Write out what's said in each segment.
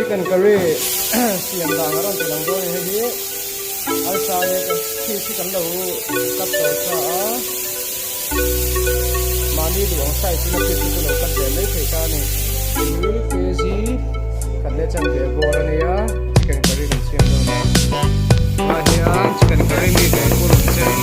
Chicken curry siam dan a rawn ti lang dawn a ni hei hi arsa leh cheese hi kan lo cut tawh sa a mahni duh ang size in a cheese hi chu lo cut ve mai theih ta a ni hi kg khat leh chan ve bawr a nia chicken curry kan siam dawn a tunah hian chicken curry mi ve purun sen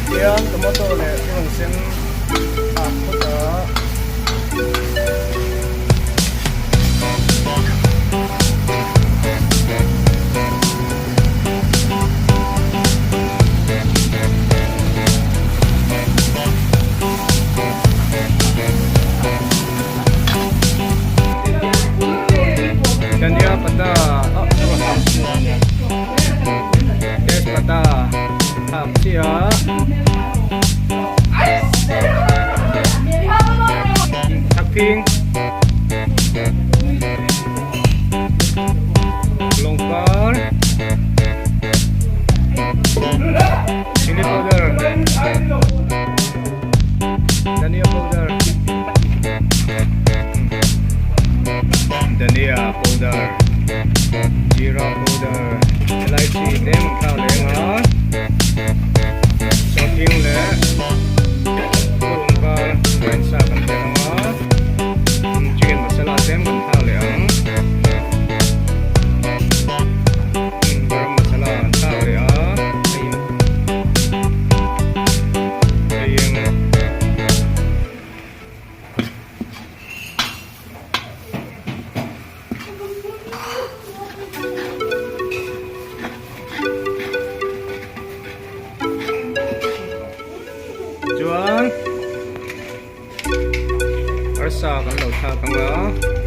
Hian tomato leh purun sen thlak phawt a. Dhania pata tez pata thlak chiah thakphing lawng par chilli powder dhania powder dhania powder jeera powder elaichi te an thlak leh ang a sawhthing leh purun var grind sa kan tel ang a chicken masala te kan thlak leh ang garam masala an thlak leh a hei eng Chuan arsa kan lo thlak ang a.